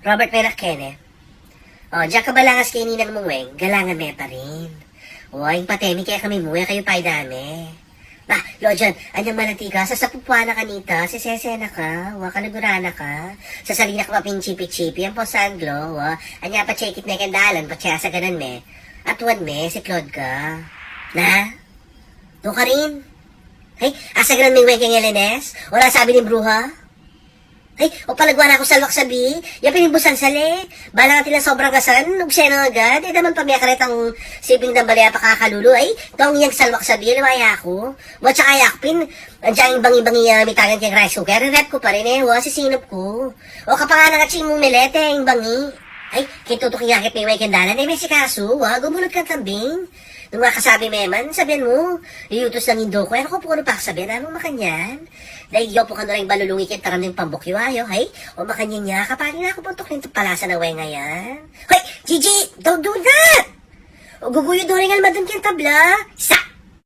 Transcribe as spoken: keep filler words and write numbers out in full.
Robert, merak kene. O, diak ka balangas keni nang mung weng, galangan me pa rin. O, ing pate mi kekami mu, e kayu pay dame. Ba, Lojan, anyang malati ka, sasapupuan na kanita, sesese na ka, wa, kaliguran na ka, sasalina ka pa pin chipi-chipi, ang posanglo, wa, anya pa chekit me keng dalan, pa chesaganan me, atuan me, si Claude ka. Na? Doka rin? Ay, asaganan me weng keng Elenes? Wala sabi ning bruha? Ay, o palagwa na ku salwak sabi, ya pin ing busan sale. Bala nga tila sobrang kasan, ugse na agad, e daman pa me karetang siping dambale a pakakalulu, ay, tong yang salwak sabi, liwaya ku. Wa, tsaka yak pin, anjang ing bangi-bangi a mitagan keng rice cooker, rerep ku pa rin e, wa, sisinup ku. O kapangana ka ching mung melete, ing bangi. Ay, keng tutuking akit me weng keng dalan, e me sikasu, wa, gumulut kang tambing. Nung makasabi me man, sabian mu, iyutus nang Indo ku, e ku pu kanu pakasabian, anung makanyan. Dahil yo pu kanu reng balulungi keng taram ning pambukyu ayu, hay? O makanyan ya, kapali na ku buntuk ning tupalasan a weng a yan. Hoy, Gigi, don't do that! O guguyud no reng almadun keng tabla, sa!